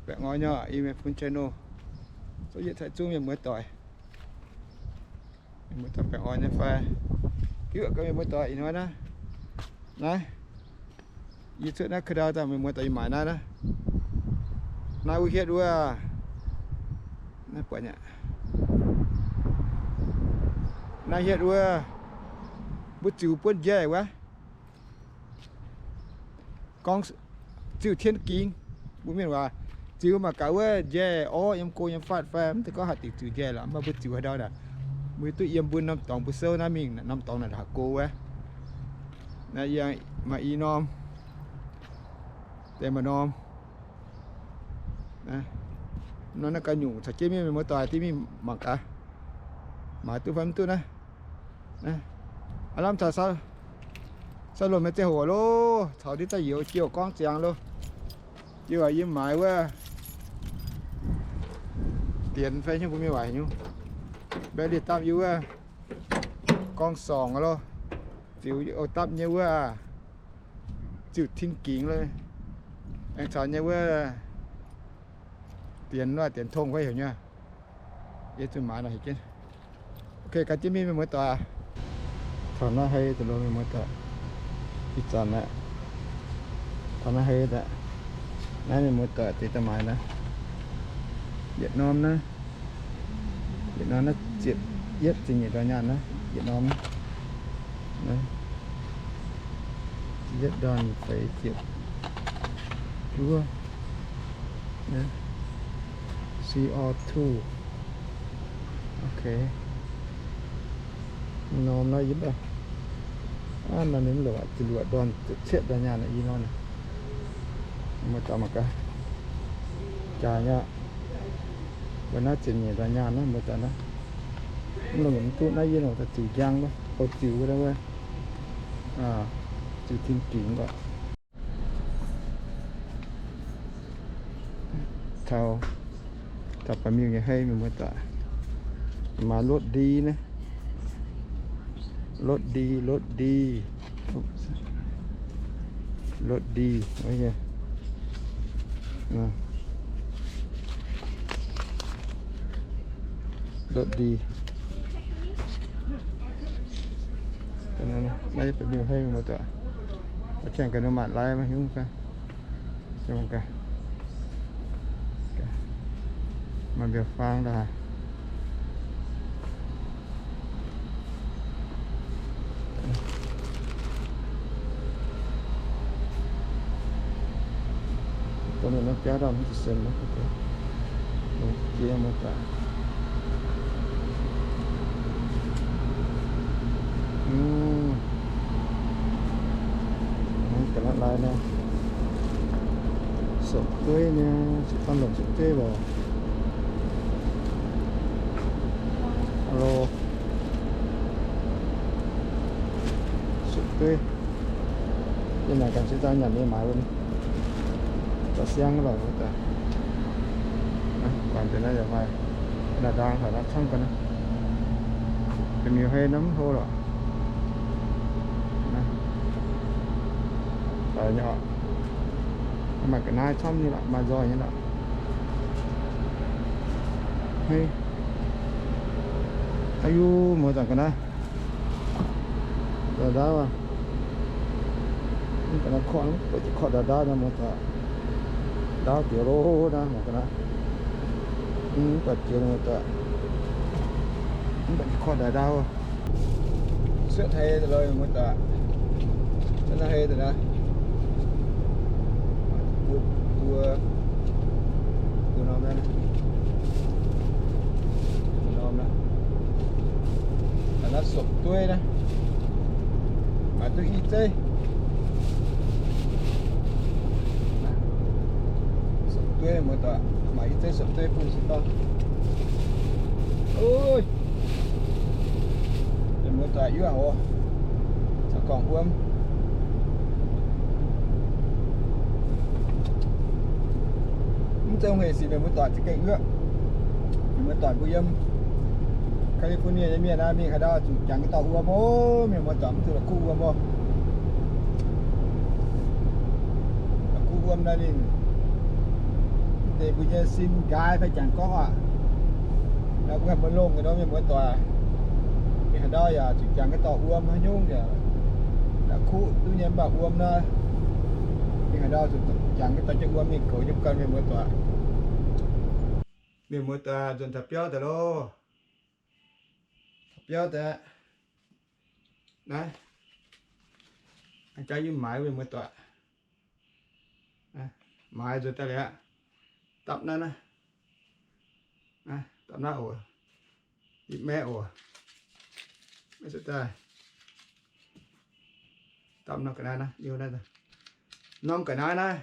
Baengh orn nyei, yie mienh bun channel, zouv yietv caux zungv mienh muoz doic. Mienh muoz doic baengh orn nyei fai? Hiuv gaax mienh muoz doic ih hnoi naaiv, naaiv, yie cuotv naaiv ka'ndau daaih mienh muoz doic yie maaiz naaiv, naaiv, naaiv wuov hietv wuov, naaiv buatc nyei, naaiv hietv wuov, mbuo ziux buonv njaih wuov. Gorngv ziux tien gingx, mbuo mienh waac ziux mangc gaax wuov njaih orv yiem go yiem fatv fai mv zeiz gorngv hatc dingc ziux njaih lorqc, mv baac mbuo ziux haaix ndau naaic, mbuo duqv yiem mbuo norm dorngx mbuo souv naaiv mingh norm dorngx naaic hatc go wuov. Naaiv yie maaih i norm, deix maaih norm. Nor naaiv ga'nyungc caux jienv mienh muoz doic diev mingh mangc gaax, maaiz duqv fai mv duqv naaiv. Aav lamh caux Sauv Lomc nyei ziangh hoc loh, caux ndiev daaih youz jiouh gorngv ziangx loh. Jiouh yie maaiz wuov dienx fai nyungc mbuo mienh waac nyungc, mbaeqv liuz dapv yie wuov gorngv sorngc loh, ziux dapv nyei wuov, ziux tin gingx loh, aengx caux nyei wuov dienx, dienx tong fai heuc nyei. Yie zuqc maaiz nor heuc jienv. Ok, gaax jienv mingh mienh muoz doic. Taux naaiv hei deix loh mienh muoz doic. Ih zanc aqv, taux naaiv hei daaih. Naaiv mienh muoz doic deix daaih maaiz naaiv, yietc norm naaiv, yietc norm naaiv ziepc yietv ziepc nyeic dollar nyaanh naaiv, yietc norm naaiv. Yietv ndorn feix ziepc juov. C O two. Ok. Norm naaiv yie mv baac, aav, naaiv ninh mv lorqc, ziepc luoqc ndorn, ziepc cietv ndorn nyaanh naaic i norm naaic. Muoz-doic mangc gaax. Jaax nyei. Mbuo naaiv ziepc nyeic ndorn nyaanh naaiv muoz-doic naaiv. Mv longc mv duqv naaiv yie longc daaih ziux njang wuov, bou ziux wuov, ziux tin gingx oc. Taux, taux ba'miuh nyei hei mienh muoz-doic. Maaih lotv ndie naaiv. Lotv ndie, lotv ndie. Lotv ndie, lotv ndie. Naaiv ba'miuh hei mienh muoz-doic. Aa, qiemx gaax ninh maanc lai maiv hiuv gaax. Maaih mbiauz-faang daaih. Dongh ninh naaiv biauv ndau mv zeiz sen, longc jiex muoz-doic. Ga'naaiv lai naaiv, sopc-dueiv nyei, se gorngv longc sopc-dueiv loh. Hello. Sopc-dueiv. Yie naaic ganh se daaih nyanc nyei maaiz wuov, daaih siang loh wuov daaih. Guangc deix naaiv yaac maaih, naaic ndaang taux naaiv camv ga'naaiv. Ba'miuh hei naaiv mv hlo lorqc. Daic nyei oc. Maaih ga'naaiv camv nyei lorqc, maaih nzoih nyei lorqc. Hei. Aa yu, muoz-doic ga'naaiv. Ndaauv, ndaauv aqv. Mv baac naaiv korqv, korqv ndaauv ndaauv naaiv muoz-doic. Ndaauv diex loh naaiv mangc ga'naaiv. Mv baac jiex muoz-doic. Mv baac korqv ndaauv ndaauv. Cuotv hei daaih loh muoz-doic. Cuotv naaiv hei daaih naaiv. Mbuo, mbuo norm naaiv, norm naaiv. Naaiv sopc-dueiv naaiv. Maaih duqv i zeiv. Sopc-dueiv muoz-doic, maaih i zeiv sopc-dueiv bun se gorngv. Oi, muoz-doic yuoqv oc. Caux gorngv wuom. Mv zeiz hungh hec sic, mienh muoz-doic za'gengh yuoqv. Mienh muoz-doic mbuo yiem California nyei mienh naaiv mingh haaix ndau zuqc jangx nyei dorh wuom oc. Mienh muoz-doic mv zuqc la'kuqv wuom oc. La'kuqv wuom naaiv ninh mv Deix mbuo nyei sin nqaai fai jangx gorngv aqv. Mbuo haih mbuo longh nyei nor mienh muoz doic, mingh haaix ndau yaac zuqc jangx ga'dorh wuom haaix nyungc yaac, yaac kuv duqv nyei mv baac wuom naaiv, mingh haaix ndau zuqc jangx ga'dorh jienv wuom mingh goux jienv ganh mienh muoz doic. Mienh muoz doic, nzuonx taux biauv daaih loh. Taux biauv daaih aqv. Naaiv, jaax yie maaiz mienh muoz doic. Maaiz nzuonx daaih liuz aqv. Dapv naaiv naaiv. Dapv naaiv oc. Yipv maeqv oc. Maiv zuqc daaih. Dapv norm ga'naaiv naaiv, norm ga'naaiv naaiv,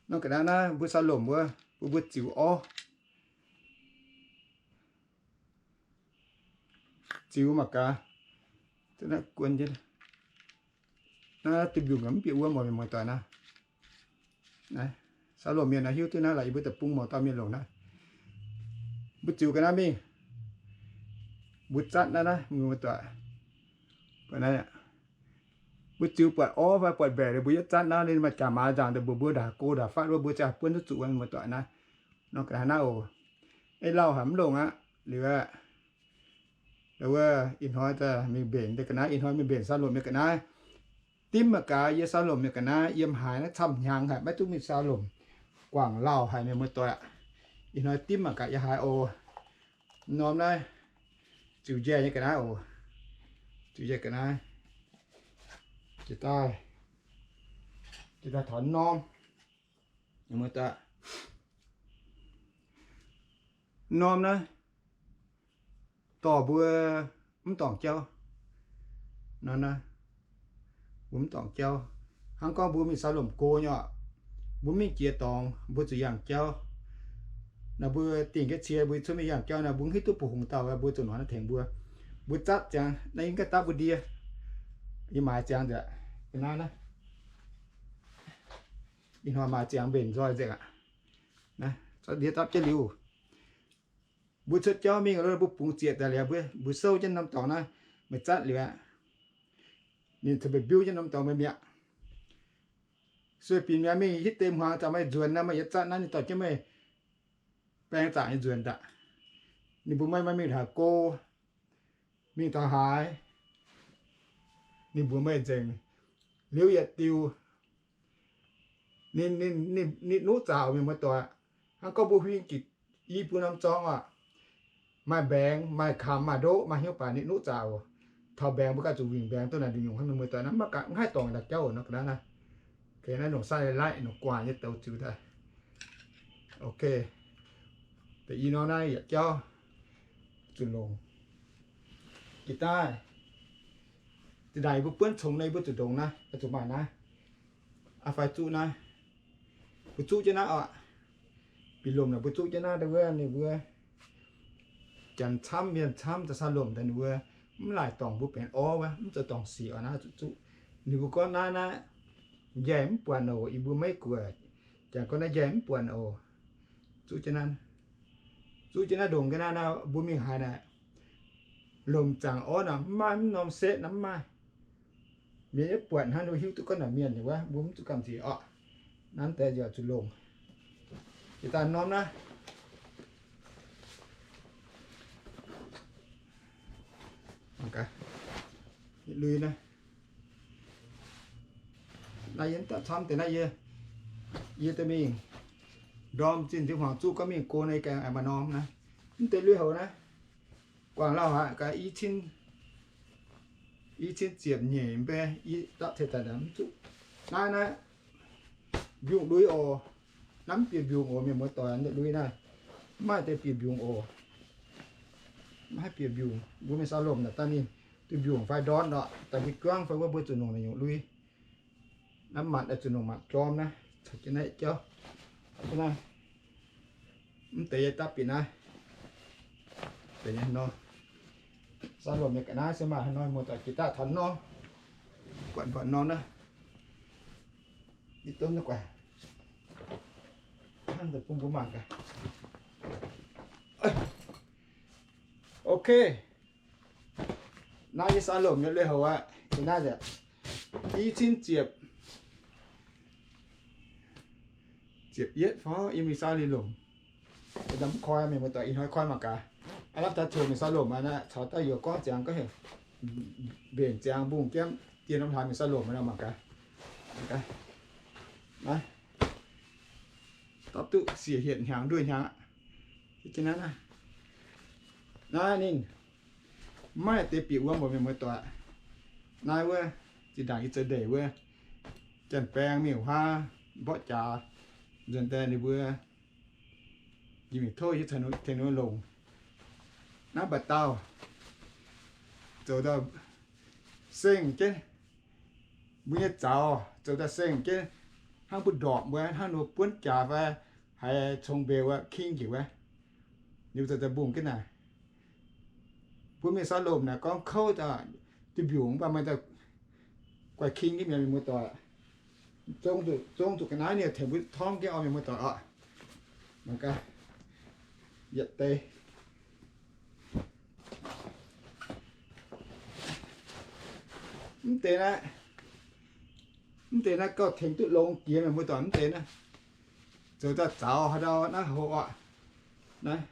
norm ga'naaiv naaiv mbuo saux lomc wuov, mbuo mbuo ziux orv. Ziux mangc gaax. Naaiv duih mbiungc mv bieqc wuom oc mienh muoz doic naaiv. Saux lomc mienh naaiv hiuv duqv naaiv lorqc, yie mbuo deic-bung mouc dauh mienh longc naaiv. Mbuo ziux ga'naaiv mingh, mbuo zatv naaiv naaiv mienh muoz doic. Mbuo ziux buatc orv fai buatc mbaeqc liuz mbuo yietv zatv naaiv ninh maaih jaax maaz nzaangc daaih mbuox mbuo ndaaih go ndaaih fatv wuov mbuo ziouc bun duqv zuqc mienh muoz doic naaiv. Norm ga'naaiv naaiv oc. Ei lauh haic mv longc aqv. Liuz aqv, wuov ih hnoi mingh mbenc ga'naaiv, ih hnoi mingh mbenc saux lomc nyei ga'naaiv. Dimv mangc gaax yie saux lomc nyei ga'naaiv yiem haaix naaiv, camv hnyangx haic maiv duqv mingh saux lomc guangc lauh haic mienh muoz doic aqv. Ih hnoi dimv mangc gaax yiem haaix oc. Norm naaiv ziux njaih nyei ga'naaiv oc. Ziux njaih ga'naaiv. Jiex daaih, jiex daaih taux norm, mienh muoz doic, norm naaiv dorh mbuo mv dorngc jauv. Nor naaiv, mbuo mv dorngc jauv. Hnangv gorngv mbuo mingh saux lomc go nyei oc, mbuo mingh jiex dorngx mbuo zuqc yangh jauv. Naaiv mbuo dingh jienv cie mbuo cuotv mingh yangh jauv naaiv, mbuo hiuv duqv mbuo hungx dauh mbuo zuqc hnoi naaiv tengx mbuo. Mbuo zatv ziangx naaiv yie ganh dapv mbuo ndie. Yie maaiz ziangx nzengc. Naaiv naaiv, ih hnoi maaiz ziangx mbenc nzoih nzengc aqv. Naaiv ndie dapv jienv liuz, mbuo cuotv jauv mingh mbuo bungx zieqc daaih liuz, mbuo souv jienv norm dorngx naaiv, meih zatv liuz aqv, ninh caux meih mbiuv jienv norm dorngx meih mi'aqv. Sueih binc mi'aqv, mingh hitv deix hmuangx caux meih nzuonx naaiv, meih yietv zatv naaiv ninh dorh jienv meih baeng zaangc nyei nzuonx daaih. Ninh mbuox meih, meih mingh taux haaix go, mingh taux haaix, ninh mbuox meih nzengc. Liuz yietc diuh, ninh, ninh, ninh, ninh nuqv zaux mienh muoz doic. Hnangv gorngv mbuo huing jiex i buo norm zorng oc, maaih mbaengx, maaih kamx, maaih ndoqv, maaih hnyouv baac ninh nuqv zaux oc. Taux mbaengx mbuo ganh zuqc wingc mbaengx duqv naaic nduqc nyungc hnangv mienh muoz doic naaiv, maiv ganh mv haih dorngc daaih jauv oc. Nor ga'naaiv naaiv, ga'naaiv longc sai lai-lai, longc guaax nyei douz ziux daaih. Ok, da'yi norm naaiv yietc jauv zuqc longc. Jiex daaih, zinh ndaangc yie mbuo buonv congx naaiv, yie mbuo zuqc ndongx naaiv, zuqc maaih naaiv. Aa fai zuqv naaiv, mbuo zuqv jienv naaiv oc. Bieqc lomc naaic mbuo zuqv jienv naaiv, wuov ninh mbuo janx camv, mienh camv, da'faanh lomc daaih ninh mbuo mv laaic dorngc mbuo benx orv wuov, mv zoux dorngc sic oc. Naaiv zuqc zuqv. Ninh mbuo gorngv naaiv naaiv njaih mv buatc oc, yie mbuo maiv guoqv. Janx gorngv naaiv njaih mv buatc oc. Zuqv jienv naaiv, zuqv jienv naaiv ndongc ga'naaiv naaiv, mbuo mingh haaix naaic, lomc zaangc orv naaic mv maaih, mv norm setv naaiv mv maaih. Mienh yietv buatc hnangv, ninh hiuv duqv gorngv naaic mienh wuov, mbuo mv zuqc gamh nziex orqc. Nanv deix yaac zuqc longc. Jiex daaih norm naaiv, lui naaiv, naaiv yie mv daaih camv deix naaiv, yie, yie daaih mingh ndorm zinh nziex hmuangx zuqv gorngv mingh go naaiv gaengh aengx maaih norm naaiv. Mv deix lui-houx naaiv, guangc lauh haic gaax, i cin ziepc nyeic mbe, i dapv tengx daaih mv zuqv. Naaiv naaiv, mbiungc lui oc. Naaiv mv bieqc mbiungc oc, mienh muoz doic, lui naaiv mv maaih deix bieqc mbiungc oc. Mv haih bieqc mbiungc, mbuo mingh saux lomc naaic daaih ninh duqv mbiungc fai ndortv nor, daaih mbuo juangv fai wuov mbuo zuqc nongc naaic nyungc lui. Naaiv manc zuqc nongc manc jorm naaiv, caux jienv naaiv jauv. Mv deix yie dapv bieqc naaiv. Deix nyei nor, saux lomc nyei ga'naaiv se maaih haaix nor, muoz-doic jiex daaih taux nor, buatc buatc nor naaiv. Yie domh naaiv guaix, hnangv deix bun mbuo mangc gaax. Ok. Naaiv yie saux lomc nyei lui-houx aqv. Naaiv i cin ziepc, ziepc yietv fai yiem mingh saau liuz lomc. Mv koi, mienh muoz-doic, ih hnoi koi mangc gaax. Aav lamh daaih coc mingh saau lomc aqv, caux dauh youz gorngv ziangx gorngv heuc mbenc ziangx mbungh jienv dieh norm hlaax mingh saau lomc nor mangc gaax. Naaiv, dapv duqv siec hietc hnyangx nduoh hnyangx aqv. Naaiv ninh mv maaih deix bieqc wuom mbuo mienh muoz-doic. Naaiv wuov, zinh ndaangc yie zoux ndeic wuov, janx-baeng mingh wuov, mborqv jaax, nzuonx daaih ninh mbuo, yie mingh tov yie caux ninh longc. Naaiv mbaac dauh zoux daaih seng jienv, mbuo nyei zaux zoux daaih seng jienv, hnangv mbuo ndorpc wuov, hnangv ninh mbuo buonv jaax fai haiz cong mbeix wuov, king njiec wuov, ninh mbuo zoux daaih mbungh jienv naaic. Mbuo mingh saau lomc naaic gorngv kouv daaih, duih mbiungc mv baac maaih daaih guaih king jienv mi'aqv mienh muoz-doic. Zong zuqc ga'naaiv ninh tengx mbuo torngv jienv oc mienh muoz-doic oc. Mangc gaax, yietc deix. Mv deix naaiv, mv deix naaiv gauh tengx duqv longx jiex mienh muoz-doic, mv deix naaiv. Zoux daaih zaux haaix ndau naaiv hoc oc. Naaiv,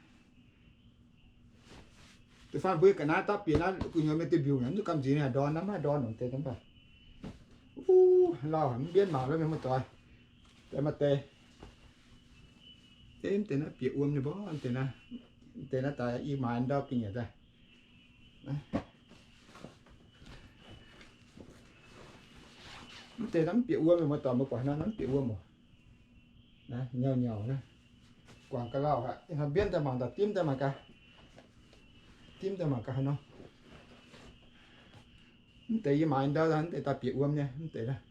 da'faanh mbuo ga'naaiv dapv bieqc naaiv gu'nyuoz mienh duih mbiungc mv duqv gamh nziex, ninh haih ndorn, naaiv maiv haih ndorn nongc deix mv baac. Uv, lauh haic, mv mbienv mangc lo mienh muoz-doic. Deix maaih deix. Mv deix naaiv bieqc wuom nyei mborqv, mv deix naaiv, mv deix naaiv daaih i maaiz ndau ga'nyiec daaih. Mv deix naaiv mv bieqc wuom, mienh muoz-doic, mbuo buatc naaiv mv bieqc wuom oc. Nyauv nyauv naaiv. Guangc ga'lauh aqv. Mbienv daaih mangc, daaih dimv daaih mangc gaax. Dimv daaih mangc gaax haaix nor. Mv deix yie maaiz ndau, mv deix daaih bieqc wuom nyei, mv deix naaiv.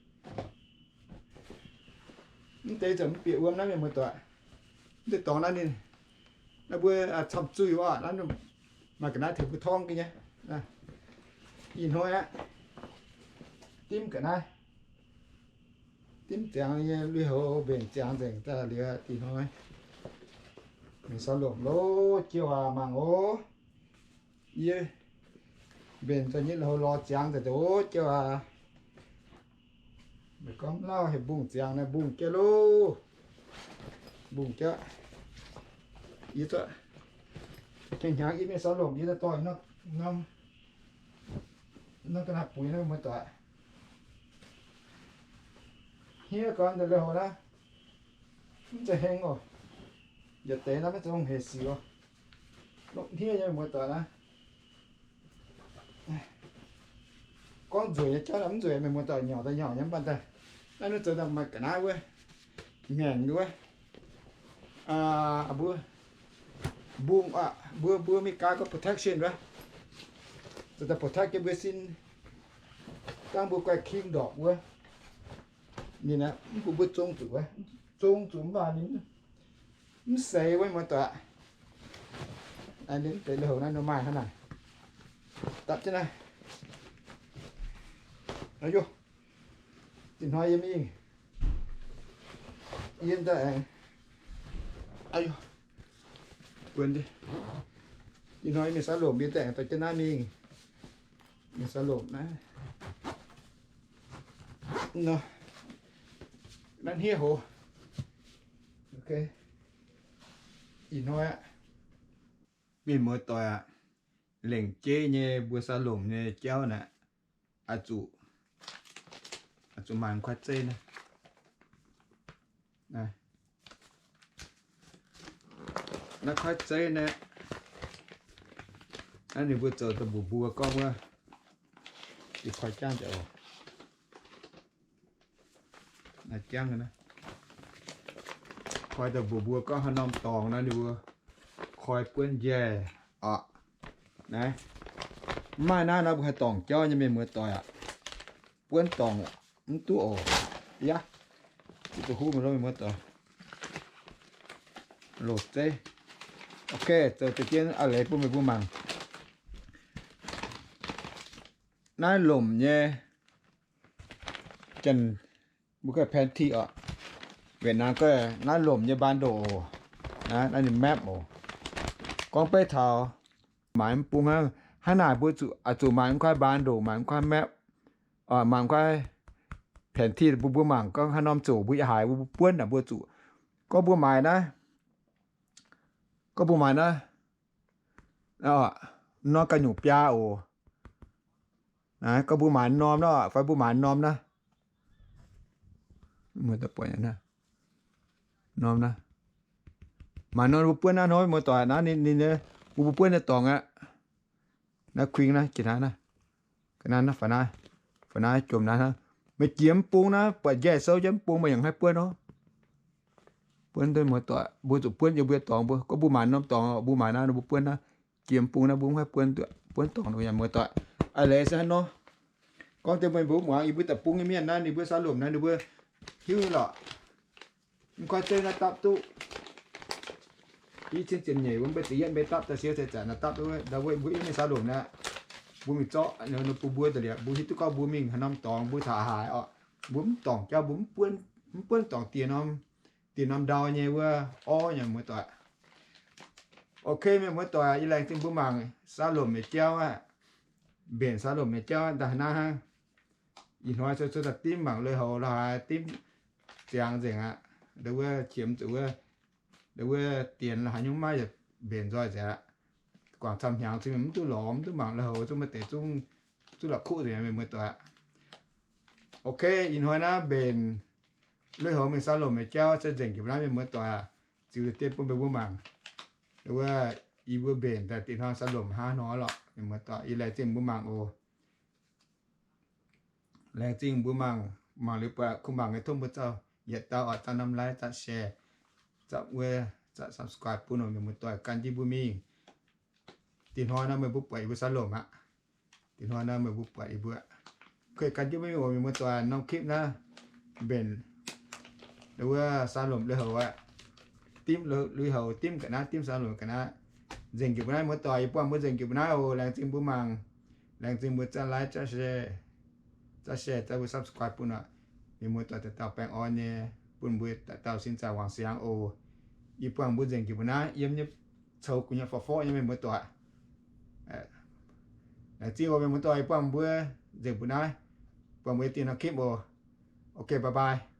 Mv deix zoux mv bieqc wuom naaiv mienh muoz-doic. Mv deix dorngx naaiv ninh, naaiv mbuo camv zuiz oc, naaiv maaih ga'naaiv tengx mbuo torngv ga'naaiv nyei. Ih hnoi aqv, dimv ga'naaiv, dimv ziangx nyei lui-houx mbenc ziangx nzengc daaih liuz ih hnoi. Mingh saau lomc loh, jiouv aac, mangc oc. Yie mbenc daaih nyei lui-houx lorz ziangx daaih oc, jiouv aac. Meih gorngv lauh heuc mbungh ziangx naaiv, mbungh jienv loh. Mbungh jienv. Yie zorqv, hnyangx yie mingh saau lomc yie daaih dorh norm, norm ga'naaiv buix naaiv muoz-doic. Hniev gorn daaih lui-houx naaiv, mv zeiz heng oc. Yietc deix naaiv maiv zeiz hungh hec sic oc. Lopv hniev nyei muoz-doic naaiv. Gorngv nzueic nyei jauv mv nzueic, mienh muoz-doic, nyauc daaih nyauc nyei mv baac daaih. Naaiv ninh zoux daaih maaih ga'naaiv wuov, ngaengc wuov, mbuo, mbungh, mbuo, mbuo Meigaa gorngv protection wuov, zoux daaih protect jienv mbuo sin, dangh mbuo guaih king ndorpc wuov. Ninh aeqv, mv bun mbuo zong zuqc wuov, zong zuqc mv baac ninh mv seix wuov muoz-doic. Ninh mv deix lui-houx naaiv nor maaih hnangv naaic. Dapv jienv naaiv. Aa, ih hnoi yie mingh, yie daaih, aa, ih hnoi yie mingh saau lomc, yie daaih aengx dorh jienv naaiv mingh, mingh saau lomc naaiv. Naaiv hniev hoz. Ih hnoi aqv, mienh muoz-doic aac, lengc jeiv nyei mbuo saau lomc nyei jauv naaic, oix zuqc, oix zuqc maaiz kuaaiv zeiv naaiv. Naaiv kuaaiv zeiv naaiv, naaiv ninh mbuo zoux daaih mbuox mbuo gorngv wuov, ih koi jangv deix oc. Naaiv jangv, koi daaih mbuox mbuo gorngv haaix norm dorngx naaiv ninh mbuo koi buonv njaih oc. Naaiv, mv maaih naaiv nor mbuo haih dorngc jauv nyei mienh muoz-doic aac. Buonv dorngc mv duqv oc. Yaac, zipv da'huv mingh lov mienh muoz-doic. Loc zeiv. Ok, zoux deix jienv a'leiz bun meih mbuo mangc. Naaiv lomc nyei, janx mbuo gorngv panty oc. Wietc naamh gorngv naaiv lomc nyei mbaanx ndoqc oc. Naaiv, naaiv ninh map oc. Gorngv beiv taux maaiz mv bung hnangv. Hnangv naaic mbuo zuqc, oix zuqc maaiz mv kuaaiv mbaanx ndoqc, maaiz mv kuaaiv map, maaiz mv kuaaiv panty bun mbuo mangc gorngv haaix norm zoqc mbuo yaac haiz mbuo buonv naaic mbuo zuqc Gorngv mbuo maaiz naaiv, gorngv mbuo maaiz naaiv, norm ganh nyungc biaa oc. Gorngv mbuo maaiz norm naaiv fai mbuo maaiz norm naaiv, norm naaiv, maaiz norm mbuo buonv naaiv hnoi muoz-doic naaiv ninh, ninh, mbuo mbuo buonv nyei dorngx aqv. Naaiv kuing naaiv, jiex naaiv, ga'naaiv naaiv, fai naaiv, fai naaiv jomc naaiv, meih jiex mv bung naaiv, buatc njaih souv jienv mv bung meih yaac haih buonv nor. Buonv duqv muoz-doic, mbuo zuqc buonv yiem mbuo dorngx mbuo. Gorngv mbuo maaiz norm dorngx, mbuo maaiz naaiv, mbuo buonv naaiv, jiex mv bung naaiv mbuo mv haih buonv, buonv dorngx nor yaac muoz-doic. A'leiz se haaix nor, gorngv deix meih mbuo muangx yie mbuo deic-bung nyei mienh naaiv, ninh mbuo saalomc naaiv ninh mbuo hiuv nyei lorqc. Mv koi zeiv naaiv dapv duqv i cin ziepc nyeic wuov, mbuo ziepc yietv mbuo dapv daaih siou se zanc naaiv dapv duqv ndau wuov mbuo yiem nyei saalomc naaiv. Mbuo mingh zorqv bun mbuo daaih liepc, mbuo hiuv duqv gorngv mbuo mingh haaix norm dorngx mbuo taux haaix oc, mbuo mv dorngc jauv, mbuo mv buonv dorngc dieh norm, dieh norm ndau nyei wuov orv nyei muoz-doic. Ok, mienh muoz-doic, yie laengz zingh mbuo mangc saalomc nyei jauv aqv. Mbenc saalomc nyei jauv daaih naaiv hnangv. Ih hnoi cuotv cuotv daaih dimv mangc lui-houx lorqc, haaix dimv ziangx nzengc aqv. Ndau wuov qiemx zuqc wuov, ndau wuov dienx lorqc, haaix nyungc maiv yietc mbenc nzoih nzengc aqv. Guangc camv hnyangx zungv mv duqv lorz, mv duqv mangc lui-houx, zungv maaih deix zungv, zungv la'kuqv nzengc mienh muoz-doic. Ok, ih hnoi naaiv mbenc lui-houx mingh saalomc nyei jauv se nzengc jiex mbuo naaiv mienh muoz-doic. Ziux deix dien bun mbuo mbuo mangc. Ndau wuov yie mbuo mbenc daaih dieh hnoi saalomc hnangv nor lorqc mienh muoz-doic. Yie laengz zingh mbuo mangc oc. Laengz zingh mbuo mangc, mangc liuz buatc kuh mangc nyei tov mbuo zauh yietc dauh oix zauh norm like, zauh share, zauh wuov, zauh subscribe bun mienh muoz-doic gan jienv mbuo mingh. Dieh hnoi nor meih mbuo buatc yie mbuo saalomc aqv. Dieh hnoi nor meih mbuo buatc yie mbuo. Kuh gan jienv mbuo mingh oc mienh muoz-doic, norm clip naaiv mbenc ndau wuov saalomc lui-houx aqv. Dimv lui-houx, dimv ga'naaiv, dimv saalomc ga'naaiv. Nzengc jiex mbuo naaiv muoz-doic, yie buangh mbuo nzengc jiex mbuo naaiv oc. Laengz zingh mbuo mangc. Laengz zingh mbuo zauh like, zauh share, zauh share, zauh mbuo subscribe bun oc. Mienh muoz-doic daaih dauh baengh orn nyei, bun mbuo daaih dauh sin zaangc wangc siangx oc. Yie buangh mbuo nzengc jiex mbuo naaiv, yiem nyei coux gu'nyuoz forv-forv nyei mienh muoz-doic. Laengz zingh oc mienh muoz-doic, yie buangh mbuo nzengc mbuo naaiv, buangh mbuo dieh norm clip oc. Ok, bye bye.